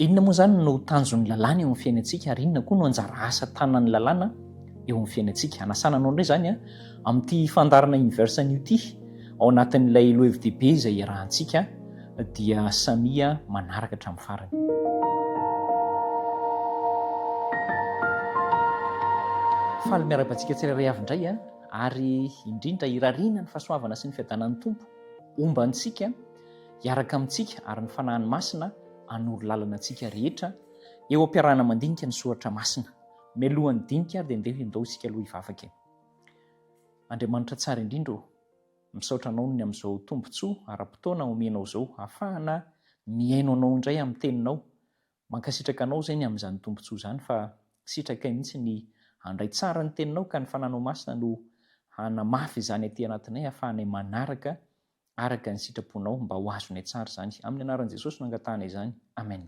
Inona moa izany no tanjon'ny lalàna eo amin'ny fiainantsika ary inona koa no anjara asa tanan'ny lalàna eo amin'ny fiainantsika? Hanasana anao indray izany amin'ity fandaharana Universe anio ity, ao anatin'ilay lohevy-dehibe izay iarahantsika dia samia manaraka hatramin'ny farany. Faly miarahaba antsika tsirairay avy indray ary indrindra irariana ny fahasoavana sy ny fiadanan'ny Tompo homba antsika. hiaraka amintsika ary ny Fanahiny Masina hanoro lalana antsika rehetra eo am-piarahana mandinika ny Soratra Masina. Mialohan'ny dinika ary dia ndeha indao isika aloha hivavaka e. Andriamanitra tsara indrindra ô, misaotra Anao ny amin'izao tombontsoa ara-potoana omenao izao hahafahana mihaino Anao indray amin'ny Teninao. Mankasitraka Anao izay ny amin'izany tombontsoa izany fa sitrakay mihitsy ny handray tsara ny Teninao ka ny Fananao Masina no hanamafy izany aty anatinay hahafahanay manaraka araka ny sitraponao mba ho azonay tsara izany. Amin'ny anaran'i Jesosy no angatahana izany. Amen.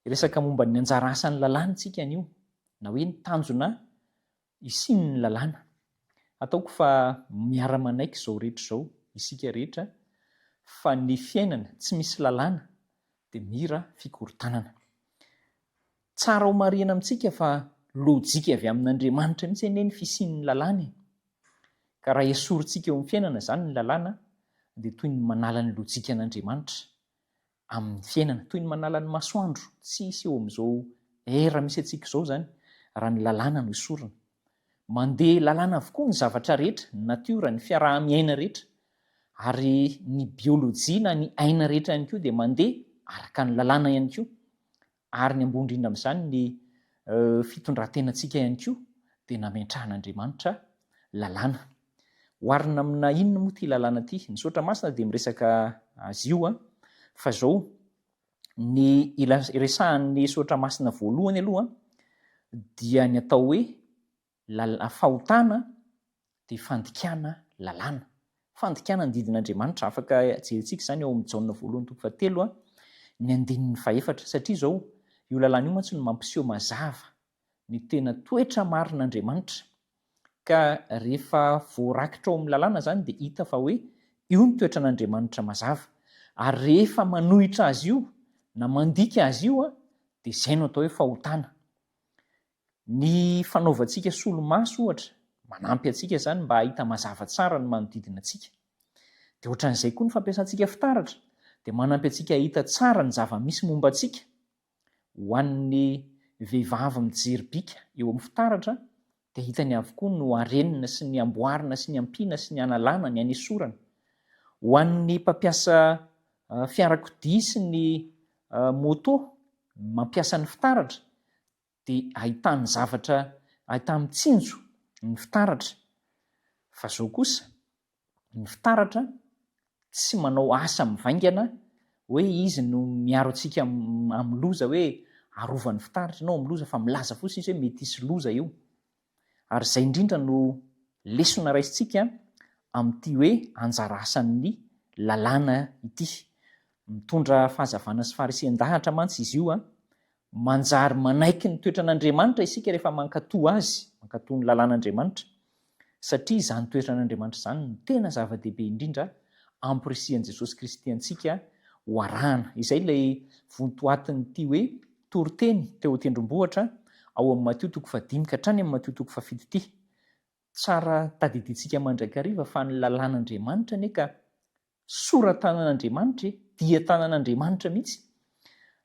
Hiresaka momba ny anjara asan'ny lalàna isika anio, na hoe ny tanjona hisian'ny lalàna. Ataoko fa miara-manaiky izao rehetra izao isika rehetra fa ny fiainana tsy misy lalàna dia mira fikorontanana. Tsara homarihina amintsika fa lojika avy amin'Andriamanitra mihitsy anie ny fisian'ny lalàna e. Ka raha esorintsika eo amin'ny fiainana izany ny lalàna dia toy ny manala ny lojikan'Andriamanitra amin'ny fiainana, toy ny manala ny masoandro tsy hisy eo amin'izao ère misy antsika izao izany raha ny lalàna no esorina. Mandeha lalàna avokoa ny zavatra rehetra, ny natiora, ny fiaraha-miaina rehetra ary ny biolojia na ny aina rehetra ihany koa dia mandeha araka ny lalàna ihany koa. Ary ny ambony indrindra amin'izany ny fitondran-tenantsika ihany koa dia nametrahan'Andriamanitra lalàna. Oharina amina inona moa ity lalàna ity? Ny Soratra Masina dia miresaka azy io fa izao, ny iresahan'ny Soratra Masina voalohany aloha dia ny atao hoe Lal fahotana dia fandikana lalàna. Fandikana ny didin'Andriamanitra. Afaka jerentsika izany ao amin'ny Jaona voalohany toko fahatelo ny andininy fahefatra. Satria izao, io lalàna io mantsy no mampiseho mazava ny tena toetra marin'Andriamanitra. Ka rehefa voarakitra ao amin'ny lalàna izany dia hita fa hoe io ny toetran'Andriamanitra mazava. Ary rehefa manohitra azy io na mandika azy io dia izay no atao hoe fahotana. Ny fanaovantsika solomaso, ohatra, manampy antsika izany mba hahita mazava tsara ny manodidina antsika. Dia ohatran'izay koa ny fampiasantsika fitaratra, dia manampy antsika hahita tsara ny zava-misy momba antsika. Ho an'ny vehivavy mijery bika eo amin'ny fitaratra, dia hitany avokoa ny harenina sy ny amboarina sy ny ampiana sy ny analana, ny anesorana. Ho an'ny mpampiasa fiarakodia sy ny moto mampiasa ny fitaratra, dia ahitany zavatra, ahitany mitsinjo ny fitaratra. Fa zao kosa, ny fitaratra tsy manao asa mivaingana hoe izy no miaro antsika amin'ny loza hoe arovan'ny fitaratra ianao amin'ny loza fa milaza fotsiny izy hoe mety hisy loza eo. Ary izay indrindra no lesona raisintsika amin'ity hoe anjara asan'ny lalàna ity. Mitondra fahazavana sy faharisihan-dahatra mantsy izy io Manjary manaiky ny toetran'Andriamanitra isika rehefa mankatò azy, mankatò ny lalàn'Andriamanitra, satria izany toetran'Andriamanitra izany no tena zava-dehibe indrindra amporisihan'i Jesosy Kristy antsika ho arahana. Izay ilay vontoatin'ity hoe toriteny teo an-tendrombohitra ao amin'ny Matio toko fahadimy ka hatrany amin'ny Matio toko fahafito ity. Tsara tadidintsika mandrakariva fa ny lalàn'Andriamanitra anie ka sora-tanan'Andriamanitra e, dian-tanan'Andriamanitra mihitsy,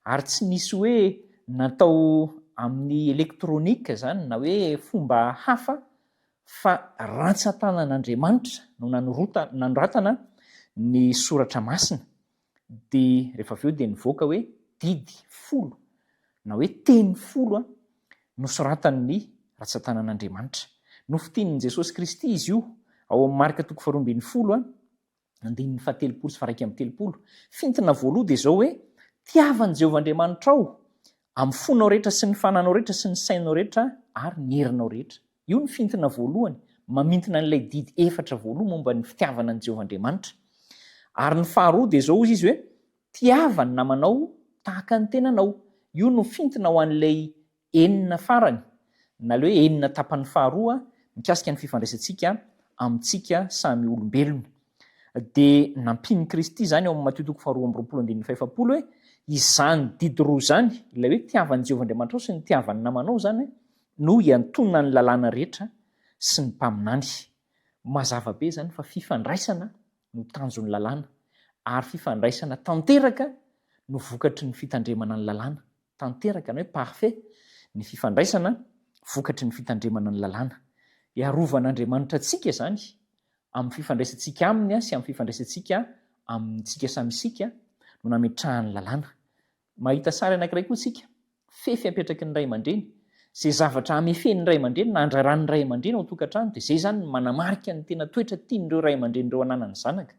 ary tsy nisy hoe natao amin'ny électronique izany na hoe fomba hafa fa rantsan-tanan'Andriamanitra no nanorota nanoratana ny soratra masina, dia rehefa avy eo dia nivoaka hoe didy folo na hoe teny folo nosoratan'ny rantsan-tanan'Andriamanitra. Nofintinin'i Jesosy Kristy izy io ao amin'ny Marka toko faharoa ambinifolo andininy fahatelopolo sy faha-31. Fintina voaloha dia izao hoe, Tiava an'i Jehovah Andriamanitrao amin'ny fonao rehetra sy ny fananao rehetra sy ny sainao rehetra ary ny herinao rehetra. Io ny fintina voalohany, mamintina an'ilay didy efatra voaloha momba ny fitiavana an'i Jehovah Andriamanitra. Ary ny faharoa dia izao hozy izy hoe, Tiava ny namanao tahaka ny tenanao. Io no fintina ho an'ilay enina farany, na ilay hoe enina tapany faharoa mikasika ny fifandraisantsika amintsika samy olombelona. Dia nampian'i Kristy izany ao amin'ny Matio toko faharoa amby 20 andininy fahefapolo hoe, izany didy roa izany, ilay hoe tiava an'i Jehovah Andriamanitrao sy ny tiava ny namanao izany, no iantonan'ny lalàna rehetra sy ny mpaminany. Mazava be izany fa fifandraisana no tanjon'ny lalàna, ary fifandraisana tanteraka no vokatry ny fitandremana ny lalàna. Tanteraka na hoe parfait ny fifandraisana vokatry ny fitandremana ny lalàna. Iarovan'Andriamanitra antsika izany amin'ny fifandraisantsika Aminy sy amin'ny fifandraisantsika amintsika samy isika no nametrahany lalàna. Mahita sary anankiray koa isika, fefy apetraky ny ray aman-dreny. Izay zavatra hamefen'ny ray aman-dreny na andraran'ny ray aman-dreny ao an-tokantrano dia izay izany no manamarika ny tena toetra tian'ireo ray aman-dreny ireo ananan'ny zanaka.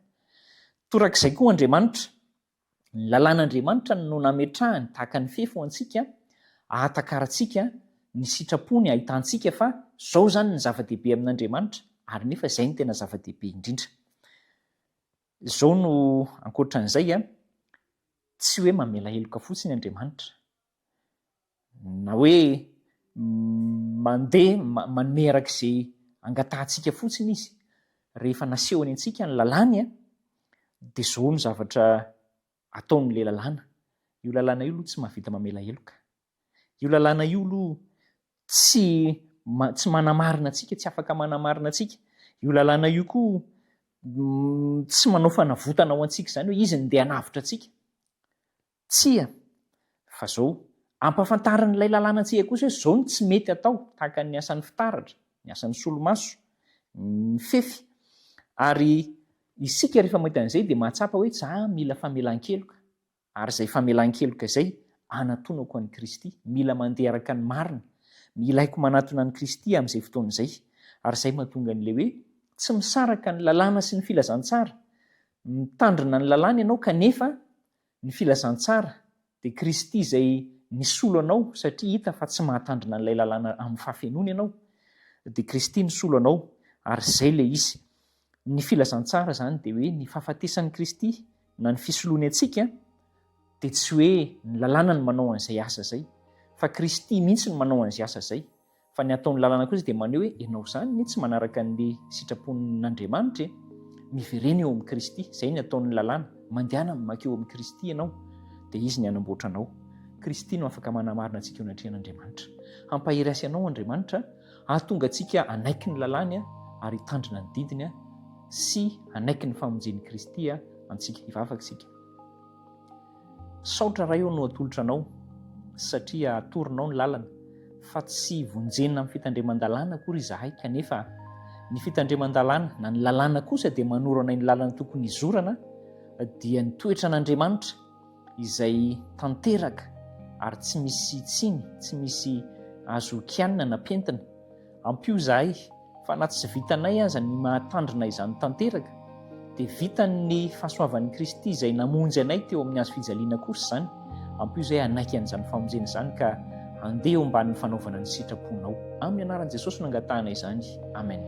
Torak'izay koa Andriamanitra. Ny lalàn'Andriamanitra no nametrahany tahaka ny fefy ho antsika ahatakarantsika ny sitrapony ahitantsika fa izao izany ny zava-dehibe amin'Andriamanitra ary nefa izay no tena zava-dehibe indrindra. Izao no ankoatran'izay, tsy hoe mamela heloka fotsiny Andriamanitra na hoe mandeha manome araka izay angatahantsika fotsiny izy. Rehefa nasehony antsika ny lalàny dia izao no zavatra ataon'ilay lalàna. Io lalàna io aloha tsy mahavita mamela heloka. Io lalàna io aloha tsy tsy manamarina antsika, tsy afaka manamarina antsika. Io lalàna io koa tsy manao fanavotana ho antsika izany hoe izy no ndeha hanavotra antsika. Tsia, fa zao, ampahafantarin'ilay lalàna antsika kosa hoe zao no tsy mety atao, tahaka ny asan'ny fitaratra, ny asan'ny solomaso, ny fefy. Ary isika rehefa mahita an'izay dia mahatsapa hoe za mila famelan-keloka, ary izay famelan-keloka izay anatonako an'i Kristy. Mila mandeha araka ny marina. Ilaiko manatona an'i Kristy amin'izay fotoana izay. Ary izay mahatonga an'ilay hoe tsy misaraka ny lalàna sy ny filazantsara. Mitandrina ny lalàna ianao kanefa Ny filazantsara dia Kristy izay nisolo anao satria hita fa tsy mahatandrina an'ilay lalàna amin'ny fahafenoany ianao, dia Kristy nisolo anao ary izay ilay izy. Ny filazantsara izany dia hoe ny fahafatesan'i Kristy na ny fisoloany antsika dia tsy hoe ny lalàna no manao an'izay asa izay fa Kristy mihitsy no manao an'izay asa izay. Fa ny ataon'ny lalàna kosa dia maneho hoe ianao izany anie tsy manaraka ny sitrapon'Andriamanitra e! Miverena eo amin'i Kristy, izay ny ataon'ny lalàna, mandehana mankeo amin'i Kristy ianao, dia Izy ny hanamboatra anao. Kristy no afaka manamarina antsika eo anatrehan'Andriamanitra. Hampahery ahy sy anao Andriamanitra, hahatonga antsika hanaiky ny lalàny ary hitandrina ny didiny sy hanaiky ny famonjen'i Kristy antsika. Hivavaka isika. Saotra Ray ô no atolotra anao satria atoronao ny lalana fa tsy vonjena amin'ny fitandreman-dalàna akory izahay kanefa ny fitandreman-dalàna na ny lalàna kosa dia manoro anay ny lalana tokony hizorana dia ny toetran'Andriamanitra izay tanteraka ary tsy misy tsiny tsy misy azo kianina na pentina Ampio izahay fa na tsy vitanay aza ny mahatandrina izany tanteraka dia vitan'ny fahasoavan'i Kristy izay namonjy anay teo amin'ny hazo fijaliana kosa izany. Ampio izahay hanaiky an'izany famonjena izany ka handeha eo ambanin'ny fanaovana ny sitraponao. Amin'ny anaran'i Jesosy no angatahana izany. Amen.